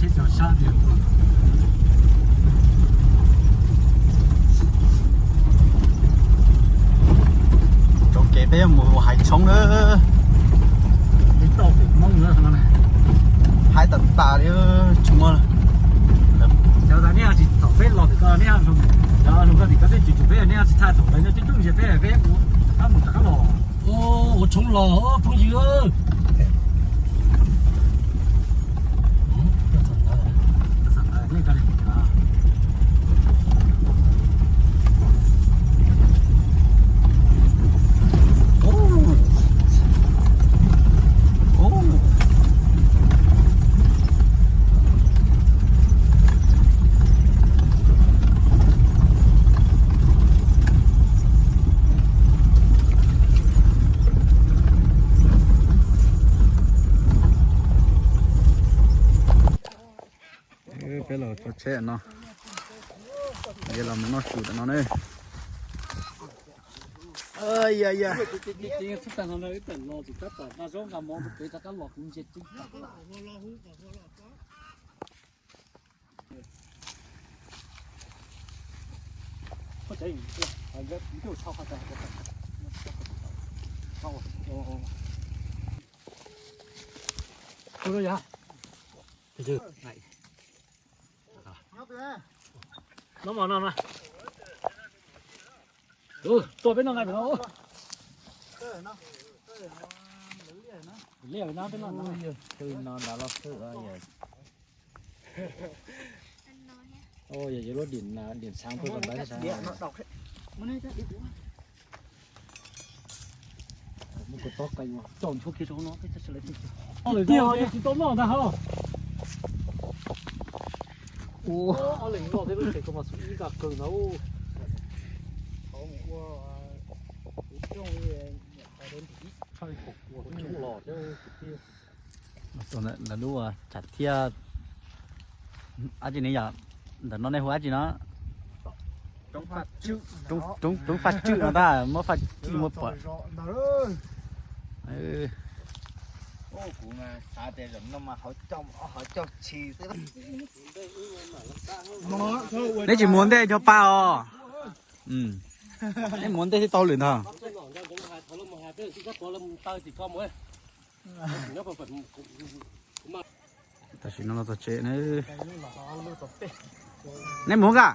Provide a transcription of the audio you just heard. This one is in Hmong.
Txoj kev peb yuav mus hais tshoob na. Hais tas tas li, tsis muaj. Cov nej tsis thaum peb los tim ko, nej hluas ko tim ko tej tsis tsum peb, nej tsis thaum lawv coob coob ces peb peb ua mus rov qab los. Ua tshoob los phooj ywg. Peb los tso tsheb no, los mus noj su tam no ne. Ya ya. No, no, no. Tua peb no nqa pem no. Liaj no peb no. Twb no nrad los xwb. Yog yus lub dim, dim xaav tuaj rau nrad. Muab kuv tob qe ua tso ntshuab kiag rau hauv no. Tiag, tsis tau noj ntag hos. Ua, ob leeg noj tej lub tsev ko mas xub ib nqa kawg ntag. Lawv lub tsam thiab. Dab tsi ne yom? Ntawm no nej hu dab tsi no? Roob faj tswm no tab, muab faj tswm muab pom. Neb tsis mus ua ntej cov pa os. Neb mus ua ntej thiaj tau lwm ntag. Tam sim no los txog tsev na. Neb mus nqa.